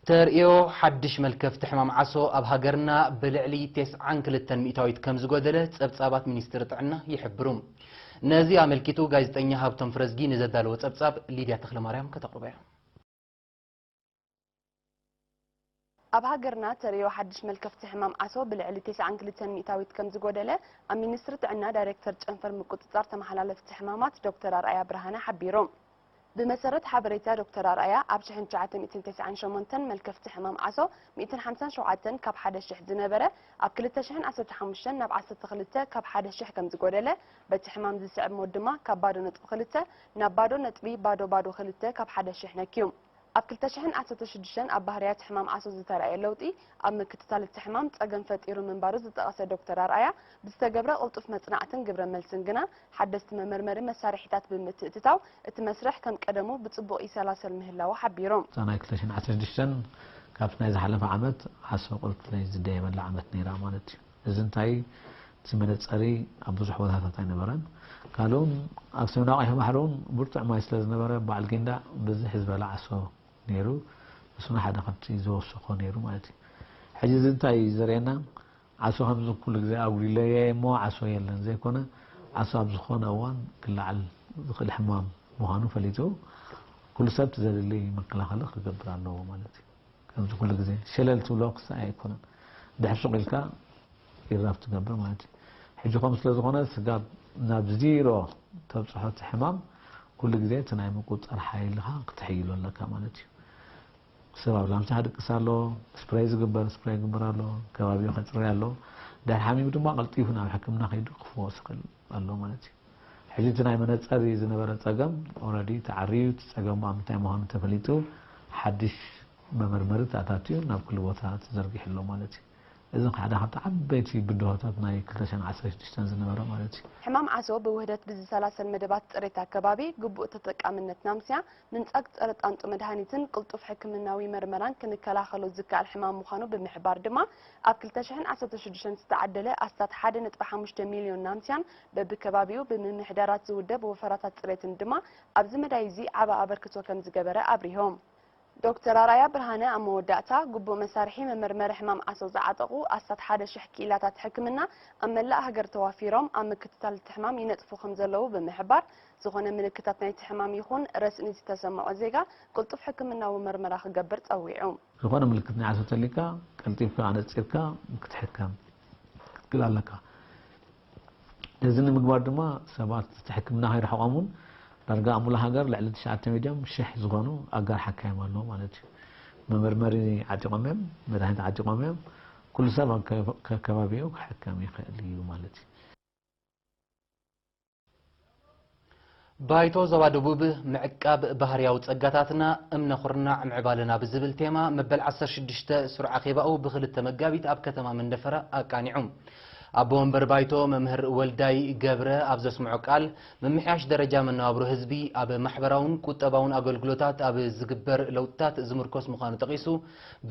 ተርእዮ ሓድሽ መልከፍቲ ሕማም ዓሶ ኣብ ሃገርና ብልዕሊ ተስዓን ክልተን ሚእታዊት ከም ዝጎደለ ጸብጻባት ሚኒስትሪ ጥዕና ይሕብሩ። ነዚ ኣመልኪቱ ጋዜጠኛ ሃብቶም ፍረዝጊ ንዘዳለዎ ጸብጻብ ሊድያ ተኽለማርያም ከተቕርቦ እያ። ኣብ ሃገርና ተርእዮ ሓድሽ መልከፍቲ ሕማም ዓሶ ብልዕሊ ተስዓን ክልተን ሚእታዊት ከም ዝጎደለ ኣብ ሚኒስትሪ ጥዕና ዳይሬክተር ጨንፈር ምቁጽጻር ተመሓላለፍቲ ሕማማት ዶክተር ኣርኣያ ብርሃነ ሓቢሩ። ብመሰረት ሓበሬታ ዶክተር ኣርኣያ፣ ኣብ ሽሕን ትሽዓተ ሚእትን ተስዓን ሸሞንተን መልከፍቲ ሕማም ዓሶ ሚእትን ሓምሳን ሸውዓተን ካብ ሓደ ሽሕ ዝነበረ፣ ኣብ ክልተ ሽሕን ዓሰርተ ሓሙሽተን ናብ ዓሰርተ ክልተ ካብ ሓደ ሽሕ ከም ዝጎደለ፣ በቲ ሕማም ዝስዕብ ሞት ድማ ካብ ባዶ ነጥቢ ክልተ ናብ ባዶ ነጥቢ ባዶ ባዶ ክልተ ካብ ሓደ ሽሕ ነክዩ። ኣብ ክልተ ሽሕን ዓሰርተ ሽዱሽተን ኣብ ባህርያት ሕማም ዓሶ ዝተራእየ ለውጢ፣ ኣብ ምክትታል እቲ ሕማም ጸገም ፈጢሩ ምንባሩ ዝጠቐሰ ዶክተር ኣርኣያ፣ ብዝተገብረ ቅልጡፍ መጽናዕትን ግብረ መልስን ግና፣ ሓደስቲ መመርመሪ መሳርሒታት ብምትእትታው፣ እቲ መስርሕ ከም ቀደሙ ብጽቡቕ ይሰላሰል ምህላዉ ሓቢሩ። እታ ናይ ክልተ ሽሕን ዓሰርተ ሽዱሽተን ካብቲ ናይ ዝሓለፈ ዓመት ዓሶ ቁልቁለይ ዝደየበላ ዓመት ነይራ ማለት እዩ። እዚ እንታይ፣ እቲ መነጸሪ ኣብ ብዙሕ ቦታታት ኣይነበረን። ካልእ እውን ኣብ ሰሜናዊ ቀይሕ ባሕሪ እውን ብርቱዕ ማይ ስለ ዝነበረ፣ በዓል ጊንዳዕ ብዝሕ ዝበለ ዓሶ ነይሩ። እሱ ሓደ ካብቲ ዝወሰኾ ነይሩ ማለት እዩ። ሕጂ እዚ እንታይ እዩ ዘርእየና? ዓሶ ከምዚ ኩሉ ግዜ ኣጉዲለዮ እየ እሞ ዓሶ የለን ዘይኮነ፣ ዓሶ ኣብ ዝኾነ እዋን ክለዓል ዝኽእል ሕማም ምዃኑ ፈሊጡ፣ ኩሉ ሰብ እቲ ዘድሊ መከላኸሊ ክገብር ኣለዎ ማለት እዩ። ከምዚ ኩሉ ግዜ ሸለል ትብሎ ክሳእ ኣይኮነን። ድሕር ሱቕ ኢልካ ይራብ ትገብር ማለት እዩ። ሕጂ ከምኡ ስለ ዝኾነ ስጋብ ናብ ዚሮ ተብጽሖ እቲ ሕማም፣ ኩሉ ግዜ እቲ ናይ ምቁጽጻር ሓይልኻ ክትሕይሎ ኣለካ ማለት እዩ። ሰብ ኣብ ላምቻ ክድቅስ ኣሎ፣ ስፕሬይ ዝግበር ስፕሬይ ይግበር ኣሎ፣ ከባቢኡ ከጽሪ ኣሎ። ድሕሪ ሓሚሙ ድማ ቀልጢፉ ናብ ሕክምና ከይዱ ክፍወስ ይኽእል ኣሎ ማለት እዩ። ሕጂ እቲ ናይ መነጸሪ ዝነበረ ጸገም ኦረዲ ተዓርዩ፣ እቲ ጸገም ኣብ ምንታይ ምዃኑ ተፈሊጡ፣ ሓድሽ መመርመሪ ተኣታትዩ ናብ ኩሉ ቦታ ተዘርጊሑ ኣሎ ማለት እዩ። እዚ ሓደ ካብቲ ዓበይቲ ብድሆታት ናይ ክልተ ሽሕን ዓሰርተ ሽዱሽተን ዝነበረ ማለት እዩ። ሕማም ዓሶ ብውህደት ብዝሰላሰል መደባት ጽሬት ኣከባቢ፣ ግቡእ ተጠቃምነት ናምስያ፣ ምንጻግ ጸረ ጣንጡ መድሃኒትን ቅልጡፍ ሕክምናዊ መርመራን ክንከላኸሎ ዝከኣል ሕማም ምዃኑ ብምሕባር ድማ፣ ኣብ ክልተ ሽሕን ዓሰርተ ሽዱሽተን ዝተዓደለ ኣስታት ሓደ ነጥቢ ሓሙሽተ ሚልዮን ናምስያን በብከባቢኡ ብምምሕዳራት ዝውደብ ወፈራታት ጽሬትን ድማ ኣብዚ መዳይ እዚ ዓቢ ኣበርክቶ ከም ዝገበረ ኣብሪሆም። ዶክተር ኣርኣያ ብርሃነ ኣብ መወዳእታ፣ ግቡእ መሳርሒ መመርመሪ ሕማም ዓሶ ዝዓጠቑ ኣስታት ሓደ ሽሕ ክኢላታት ሕክምና ኣብ መላእ ሃገር ተዋፊሮም ኣብ ምክትታል እቲ ሕማም ይነጥፉ ከም ዘለዉ ብምሕባር፣ ዝኾነ ምልክታት ናይቲ ሕማም ይኹን ረስኒ ዝተሰምዖ ዜጋ ቅልጡፍ ሕክምናዊ መርመራ ክገብር ጸዊዑ። ዝኾነ ምልክት ናይ ዓሶ ተሊካ ቀልጢፍካ ኣነጺርካ ክትሕከም ክትክእል ኣለካ። ነዚ ንምግባር ድማ ሰባት እቲ ሕክምና ከይረሕቖም እውን ዳርጋ ኣብ ሙሉእ ሃገር ልዕሊ ትሽዓተ ሚልዮን ሽሕ ዝኾኑ ኣጋር ሓካይም ኣለዉ ማለት እዩ። መመርመሪ ዓጢቖም እዮም፣ መድሃኒት ዓጢቖም እዮም። ኩሉ ሰብ ኣብ ከ-፣ ከከባቢኡ ክሕከም ይኽእል እዩ ማለት እዩ። ባይቶ ዞባ ደቡብ ምዕቃብ ባህርያዊ ጸጋታትና እምነ ኩርናዕ ምዕባለና ብዝብል ቴማ መበል ዓሰርተ ሽዱሽተ ስሩዕ ኣኼባኡ ብክልተ መጋቢት ኣብ ከተማ መንደፈራ ኣቃኒዑ። ኣቦ ወንበር ባይቶ መምህር ወልዳይ ገብረ ኣብ ዘስምዖ ቃል፣ ምምሕያሽ ደረጃ መነባብሮ ህዝቢ ኣብ ማሕበራውን ቁጠባውን ኣገልግሎታት ኣብ ዝግበር ለውጥታት ዝምርኮስ ምዃኑ ጠቒሱ፣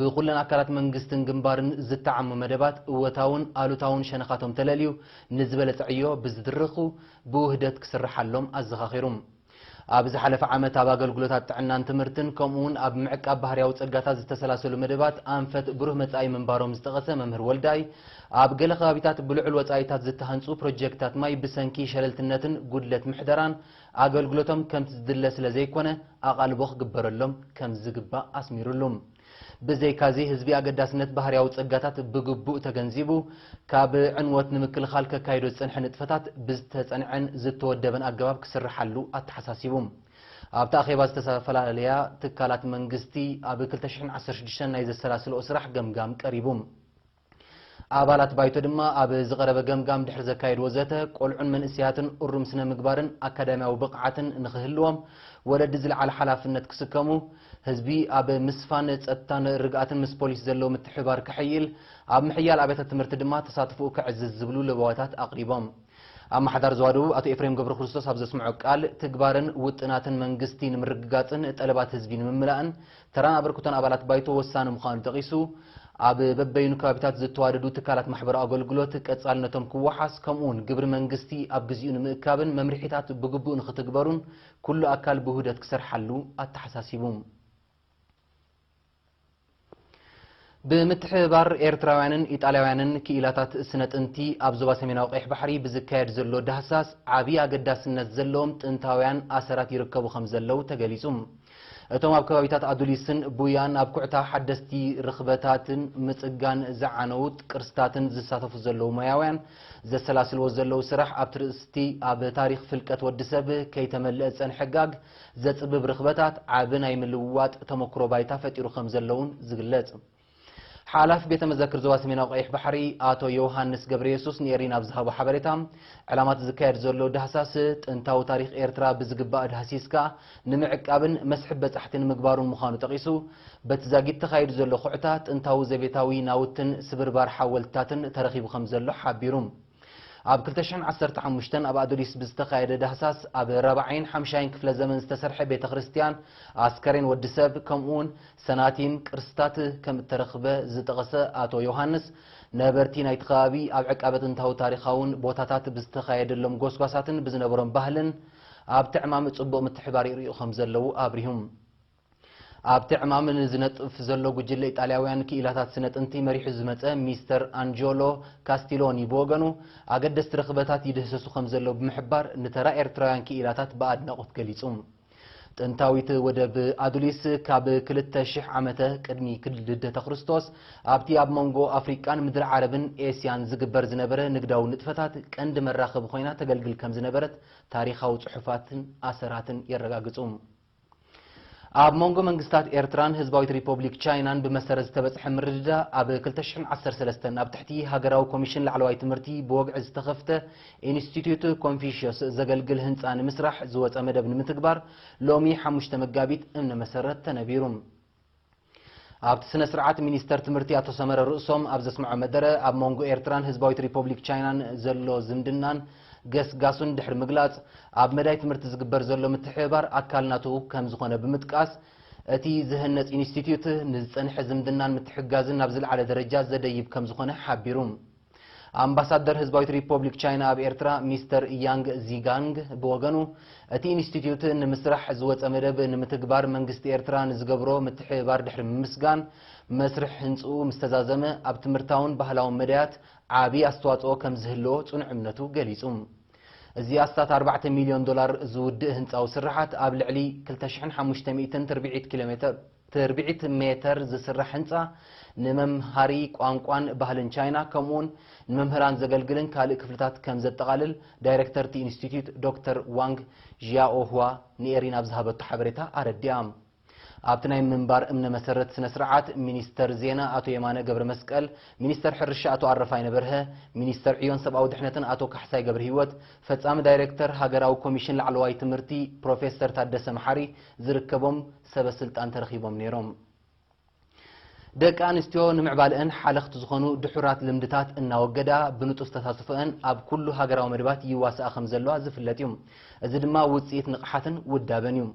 ብኩለን ኣካላት መንግስትን ግንባርን ዝተዓሙ መደባት እወታውን ኣሉታውን ሸነኻቶም ተለልዩ ንዝበለጸ ዕዮ ብዝድርኹ ብውህደት ክስርሓሎም ኣዘኻኺሩ። ኣብ ዝሓለፈ ዓመት ኣብ ኣገልግሎታት ጥዕናን ትምህርትን ከምኡውን ኣብ ምዕቃብ ባህርያዊ ጸጋታት ዝተሰላሰሉ መደባት ኣንፈት ብሩህ መጻኢ ምንባሮም ዝጠቐሰ መምህር ወልዳይ፣ ኣብ ገለ ከባቢታት ብልዑል ወጻኢታት ዝተሃንጹ ፕሮጀክትታት ማይ ብሰንኪ ሸለልትነትን ጉድለት ምሕደራን ኣገልግሎቶም ከምቲ ዝድለ ስለ ዘይኮነ ኣቓልቦ ክግበረሎም ከም ዝግባእ ኣስሚሩሉ። ብዘይካዚ፣ ህዝቢ ኣገዳስነት ባህርያዊ ጸጋታት ብግቡእ ተገንዚቡ፣ ካብ ዕንወት ንምክልኻል ከካይዶ ዝጸንሐ ንጥፈታት ብዝተጸንዐን ዝተወደበን ኣገባብ ክስርሓሉ ኣተሓሳሲቡ። ኣብቲ ኣኼባ ዝተፈላለያ ትካላት መንግስቲ ኣብ ክልተ ሽሕን ዓሰርተ ሽዱሽተን ናይ ዘሰላስልኦ ስራሕ ገምጋም ቀሪቡ። ኣባላት ባይቶ ድማ ኣብ ዝቐረበ ገምጋም ድሕሪ ዘካየድዎ ዘተ፣ ቆልዑን መንእሰያትን እሩም ስነ ምግባርን ኣካዳሚያዊ ብቕዓትን ንኽህልዎም ወለዲ ዝለዓለ ሓላፍነት ክስከሙ፣ ህዝቢ ኣብ ምስፋን ጸጥታን ርግኣትን ምስ ፖሊስ ዘለዎ ምትሕብባር ከሐይል፣ ኣብ ምሕያል ኣብያተ ትምህርቲ ድማ ተሳትፎኡ ከዕዝዝ ዝብሉ ለበዋታት ኣቕሪቦም። ኣመሓዳሪ ዞባ ደቡብ ኣቶ ኤፍሬም ገብረክርስቶስ ኣብ ዘስምዖ ቃል፣ ትግባርን ውጥናትን መንግስቲ ንምርግጋጽን ጠለባት ህዝቢ ንምምላእን ተራን ኣበርክቶን ኣባላት ባይቶ ወሳኒ ምዃኑ ጠቒሱ፣ ኣብ በበይኑ ከባቢታት ዝተዋደዱ ትካላት ማሕበራዊ ኣገልግሎት ቀጻልነቶም ክወሓስ፣ ከምኡውን ግብሪ መንግስቲ ኣብ ግዚኡ ንምእካብን መምርሒታት ብግቡእ ንኽትግበሩን ኩሉ ኣካል ብውህደት ክሰርሓሉ ኣተሓሳሲቡ። ብምትሕብባር ኤርትራውያንን ኢጣልያውያንን ክኢላታት ስነ ጥንቲ ኣብ ዞባ ሰሜናዊ ቀይሕ ባሕሪ ብዝካየድ ዘሎ ዳህሳስ ዓቢ ኣገዳስነት ዘለዎም ጥንታውያን ኣሰራት ይርከቡ ከም ዘለዉ ተገሊጹ። እቶም ኣብ ከባቢታት ኣዱሊስን ቡያን ኣብ ኩዕታ ሓደስቲ ርኽበታትን ምጽጋን ዝዓነዉ ቅርስታትን ዝሳተፉ ዘለዉ ሞያውያን ዘሰላስልዎ ዘለዉ ስራሕ ኣብቲ ርእስቲ ኣብ ታሪኽ ፍልቀት ወዲ ሰብ ከይተመልአ ዝጸንሐ ጋግ ዘጽብብ ርኽበታት ዓቢ ናይ ምልውዋጥ ተመክሮ ባይታ ፈጢሩ ከም ዘለዉን ዝግለጽ። ሓላፊ ቤተ መዘክር ዞባ ሰሜናዊ ቀይሕ ባሕሪ ኣቶ ዮሃንስ ገብረየሱስ ንኤሪና ኣብ ዝሃቦ ሓበሬታ፣ ዕላማት ዝካየድ ዘሎ ዳህሳስ ጥንታዊ ታሪኽ ኤርትራ ብዝግባእ ዳህሲስካ ንምዕቃብን መስሕብ በጻሕቲ ንምግባሩን ምዃኑ ጠቒሱ፣ በቲ ዛጊት ተኻይዱ ዘሎ ኩዕታ ጥንታዊ ዘቤታዊ ናውትን ስብርባር ሓወልትታትን ተረኺቡ ከም ዘሎ ሓቢሩ። ኣብ ክልተ ሽሕን ዓሰርተ ሓሙሽተን ኣብ ኣዱሊስ ብዝተኻየደ ዳህሳስ ኣብ ራብዓይን ሓምሻይን ክፍለ ዘመን ዝተሰርሐ ቤተ ክርስቲያን፣ ኣስከሬን ወዲ ሰብ ከምኡውን ሰናቲም ቅርስታት ከም እተረኽበ ዝጠቐሰ ኣቶ ዮሃንስ፣ ነበርቲ ናይቲ ከባቢ ኣብ ዕቃበ ጥንታዊ ታሪኻውን ቦታታት ብዝተኻየደሎም ጎስጓሳትን ብዝነበሮም ባህልን ኣብቲ ዕማም ጽቡቕ ምትሕባር ይርእዩ ከም ዘለዉ ኣብሪሁ። ኣብቲ ዕማም ንዝነጥፍ ዘሎ ጉጅለ ኢጣልያውያን ክኢላታት ስነ ጥንቲ መሪሑ ዝመጸ ሚስተር ኣንጆሎ ካስቲሎኒ ብወገኑ፣ ኣገደስቲ ርኽበታት ይድህሰሱ ከም ዘለዉ ብምሕባር፣ ንተራ ኤርትራውያን ክኢላታት ብኣድናቖት ገሊጹ። ጥንታዊት ወደብ ኣዱሊስ ካብ ክልተ ሽሕ ዓመተ ቅድሚ ልደተ ክርስቶስ ኣብቲ ኣብ መንጎ ኣፍሪቃን ምድሪ ዓረብን ኤስያን ዝግበር ዝነበረ ንግዳዊ ንጥፈታት ቀንዲ መራኸቢ ኮይና ተገልግል ከም ዝነበረት ታሪኻዊ ጽሑፋትን ኣሰራትን የረጋግጹ። ኣብ መንጎ መንግስታት ኤርትራን ህዝባዊት ሪፖብሊክ ቻይናን ብመሰረት ዝተበጽሐ ምርድዳእ፣ ኣብ ክልተ ሽሕን ዓሰርተ ሰለስተን ኣብ ትሕቲ ሃገራዊ ኮሚሽን ላዕለዋይ ትምህርቲ ብወግዒ ዝተኸፍተ ኢንስቲትዩት ኮንፊሽዮስ ዘገልግል ህንጻ ንምስራሕ ዝወጸ መደብ ንምትግባር፣ ሎሚ ሓሙሽተ መጋቢት እምነ መሰረት ተነቢሩ። ኣብቲ ስነ ስርዓት፣ ሚኒስተር ትምህርቲ ኣቶ ሰመረ ርእሶም ኣብ ዘስምዖ መደረ፣ ኣብ መንጎ ኤርትራን ህዝባዊት ሪፖብሊክ ቻይናን ዘሎ ዝምድናን ገስጋሱን ድሕሪ ምግላጽ፣ ኣብ መዳይ ትምህርቲ ዝግበር ዘሎ ምትሕብባር ኣካል ናቱ ከም ዝኾነ ብምጥቃስ፣ እቲ ዝህነጽ ኢንስቲትዩት ንዝጸንሐ ዝምድናን ምትሕግጋዝን ናብ ዝለዓለ ደረጃ ዘደይብ ከም ዝኾነ ሓቢሩ። ኣምባሳደር ህዝባዊት ሪፖብሊክ ቻይና ኣብ ኤርትራ ሚስተር ያንግ ዚጋንግ ብወገኑ፣ እቲ ኢንስቲትዩት ንምስራሕ ዝወጸ መደብ ንምትግባር መንግስቲ ኤርትራ ንዝገብሮ ምትሕብባር ድሕሪ ምምስጋን፣ መስርሕ ህንጽኡ ምስ ተዛዘመ ኣብ ትምህርታውን ባህላውን መዳያት ዓቢ ኣስተዋጽኦ ከም ዝህልዎ ጽኑዕ እምነቱ ገሊጹ። እዚ ኣስታት ኣርባዕተ ሚልዮን ዶላር ዝውድእ ህንጻዊ ስርሓት ኣብ ልዕሊ ክልተ ሽሕን ሓሙሽተ ሚእትን ትርብዒት ኪሎ ሜተር ትርብዒት ሜተር ዝስራሕ ህንጻ፣ ንመምሃሪ ቋንቋን ባህልን ቻይና፣ ከምኡውን ንመምህራን ዘገልግልን ካልእ ክፍልታት ከም ዘጠቓልል፣ ዳይሬክተር እቲ ኢንስቲትዩት ዶክተር ዋንግ ዢያኦሁዋ ንኤሪና ኣብ ዝሃበቶ ሓበሬታ ኣረዲኣ። ኣብቲ ናይ ምንባር እምነ መሰረት ስነ ስርዓት፣ ሚኒስተር ዜና ኣቶ የማነ ገብረ መስቀል፣ ሚኒስተር ሕርሻ ኣቶ ኣረፋይነ በርሀ፣ ሚኒስተር ዕዮን ሰብኣዊ ድሕነትን ኣቶ ካሕሳይ ገብረ ህይወት፣ ፈጻሚ ዳይሬክተር ሃገራዊ ኮሚሽን ላዕለዋይ ትምህርቲ ፕሮፌሰር ታደሰ መሓሪ ዝርከቦም ሰበ ስልጣን ተረኺቦም ነይሮም። ደቂ ኣንስትዮ ንምዕባለአን ሓለኽቲ ዝኾኑ ድሑራት ልምድታት እናወገዳ፣ ብንጡፍ ተሳትፎአን ኣብ ኩሉ ሃገራዊ መደባት ይዋስኣ ከም ዘለዋ ዝፍለጥ እዩ። እዚ ድማ ውጽኢት ንቕሓትን ውዳበን እዩ።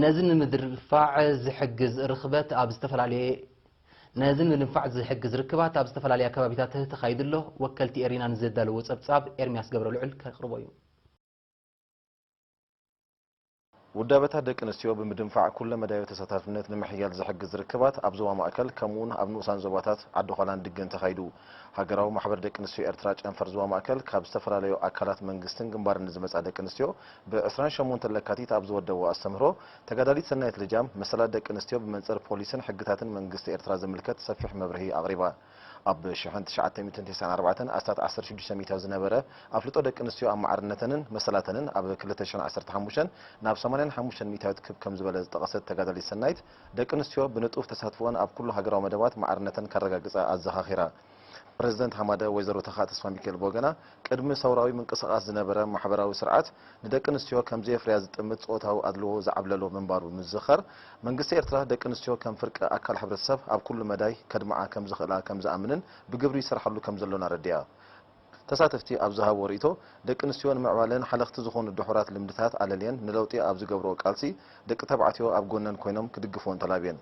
ነዚ ንምድንፋዕ ዝሕግዝ ርኽበት ኣብ ዝተፈላለየ ነዚ ንምድንፋዕ ዝሕግዝ ርክባት ኣብ ዝተፈላለያ ከባቢታት ተኻይዱ ኣሎ። ወከልቲ ኤሪና ንዘዳለዎ ጸብጻብ ኤርሚያስ ገብረ ልዑል ከቕርቦ እዩ። ውዳበታት ደቂ ኣንስትዮ ብምድንፋዕ ኩለ መዳያዊ ተሳታፍነት ንምሕያል ዝሕግዝ ርክባት ኣብ ዞባ ማእከል ከምኡውን ኣብ ንኡሳን ዞባታት ዓዲ ዃላን ድገን ተኻይዱ። ሃገራዊ ማሕበር ደቂ ኣንስትዮ ኤርትራ ጨንፈር ዞባ ማእከል ካብ ዝተፈላለዩ ኣካላት መንግስትን ግንባርን ንዝመጻ ደቂ ኣንስትዮ ብ ዕስራን ሸሞንተን ለካቲት ኣብ ዝወደቦ ኣስተምህሮ ተጋዳሊት ሰናይት ልጃም መሰላት ደቂ ኣንስትዮ ብመንጽር ፖሊስን ሕግታትን መንግስቲ ኤርትራ ዝምልከት ሰፊሕ መብርሂ ኣቕሪባ። ኣብ ሽሕን ትሽዓተ ሚእትን ተስዓን ኣርባዕተን ኣስታት ዓሰርተ ሽዱሽተ ሚእታዊ ዝነበረ ኣፍልጦ ደቂ ኣንስትዮ ኣብ ማዕርነተንን መሰላተንን ኣብ ክልተ ሽሕን ዓሰርተ ሓሙሽተን ናብ ሰማንያን ሓሙሽተን ሚእታዊት ክብ ከም ዝበለ ዝጠቐሰት ተጋዳሊት ሰናይት፣ ደቂ ኣንስትዮ ብንጡፍ ተሳትፎኣን ኣብ ኩሉ ሃገራዊ መደባት ማዕርነተን ከረጋግጻ ኣዘኻኺራ። ፕረዚደንት ሃማደ ወይዘሮ ተኻ ተስፋሚካኤል ብወገና፣ ቅድሚ ሰውራዊ ምንቅስቓስ ዝነበረ ማሕበራዊ ስርዓት ንደቂ ኣንስትዮ ከም ዘየፍርያ ዝጥምት ጾታዊ ኣድልዎ ዝዓብለሎ ምንባሩ ምዝኻር፣ መንግስቲ ኤርትራ ደቂ ኣንስትዮ ከም ፍርቂ ኣካል ሕብረተሰብ ኣብ ኩሉ መዳይ ከድምዓ ከም ዝኽእላ ከም ዝኣምንን ብግብሪ ይሰርሓሉ ከም ዘሎን ኣረዲኣ። ተሳተፍቲ ኣብ ዝሃብዎ ርእይቶ፣ ደቂ ኣንስትዮ ንምዕባለን ሓለኽቲ ዝኾኑ ድሑራት ልምድታት ኣለልየን ንለውጢ ኣብ ዝገብርኦ ቃልሲ፣ ደቂ ተባዕትዮ ኣብ ጎነን ኮይኖም ክድግፍወን ተላብየን።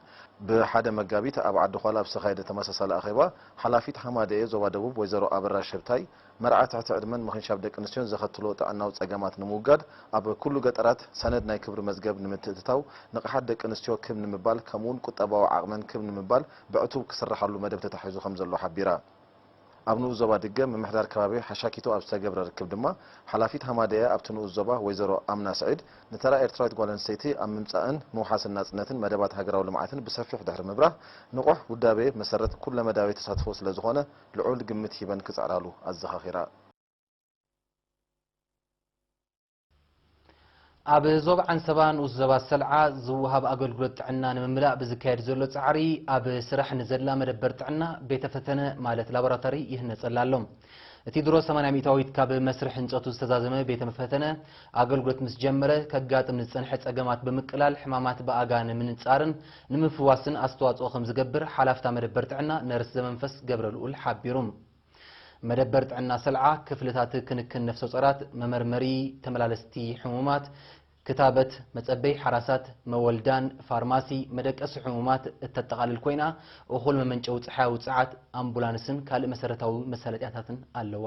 ብሓደ መጋቢት ኣብ ዓዲ ዃላ ኣብ ዝተኻየደ ተመሳሳሊ ኣኼባ፣ ሓላፊት ሃማደኤ ዞባ ደቡብ ወይዘሮ ኣበራሽ ህብታይ፣ መርዓ ትሕቲ ዕድመን ምኽንሻብ ደቂ ኣንስትዮን ዘኸትሎ ጥዕናዊ ጸገማት ንምውጋድ፣ ኣብ ኩሉ ገጠራት ሰነድ ናይ ክብሪ መዝገብ ንምትእትታው፣ ንቕሓት ደቂ ኣንስትዮ ክብ ንምባል፣ ከምኡውን ቁጠባዊ ዓቕመን ክብ ንምባል ብዕቱብ ክስርሓሉ መደብ ተታሒዙ ከም ዘሎ ሓቢራ። ኣብ ንኡስ ዞባ ድገ ምምሕዳር ከባቢ ሓሻኪቶ ኣብ ዝተገብረ ርክብ ድማ፣ ሓላፊት ሃማደኤ ኣብቲ ንኡስ ዞባ ወይዘሮ ኣምና ስዒድ፣ ንተራ ኤርትራዊት ጓል ኣንስተይቲ ኣብ ምምጻእን ምውሓስን ናጽነትን መደባት ሃገራዊ ልምዓትን ብሰፊሕ ድሕሪ ምብራህ፣ ንቑሕ ውዳቤ መሰረት ኩለመዳያዊ ተሳትፎ ስለ ዝኾነ፣ ልዑል ግምት ሂበን ክጽዕራሉ ኣዘኻኺራ። ኣብ ዞባ ዓንሰባ ንኡስ ዞባ ሰልዓ ዝወሃብ ኣገልግሎት ጥዕና ንምምላእ ብዝካየድ ዘሎ ጻዕሪ፣ ኣብ ስራሕ ንዘላ መደበር ጥዕና ቤተ ፈተነ ማለት ላቦራቶሪ ይህነጸላ ኣሎ። እቲ ድሮ ሰማንያ ሚእታዊት ካብ መስርሕ ህንጸቱ ዝተዛዘመ ቤተ ፈተነ ኣገልግሎት ምስ ጀመረ፣ ከጋጥም ንዝጸንሐ ጸገማት ብምቅላል፣ ሕማማት ብኣጋ ንምንጻርን ንምፍዋስን ኣስተዋጽኦ ከም ዝገብር ሓላፍታ መደበር ጥዕና ነርስ ዘመንፈስ ገብረልኡል ሓቢሩ። መደበር ጥዕና ሰልዓ፣ ክፍልታት ክንክን ነፍሰ ጾራት፣ መመርመሪ ተመላለስቲ ሕሙማት፣ ክታበት፣ መጸበይ ሓራሳት፣ መወልዳን ፋርማሲ፣ መደቀሲ ሕሙማት እተጠቓልል ኮይና፣ እኹል መመንጨዊ ጸሓያዊ ጸዓት፣ ኣምቡላንስን ካልእ መሰረታዊ መሳለጥያታትን ኣለዋ።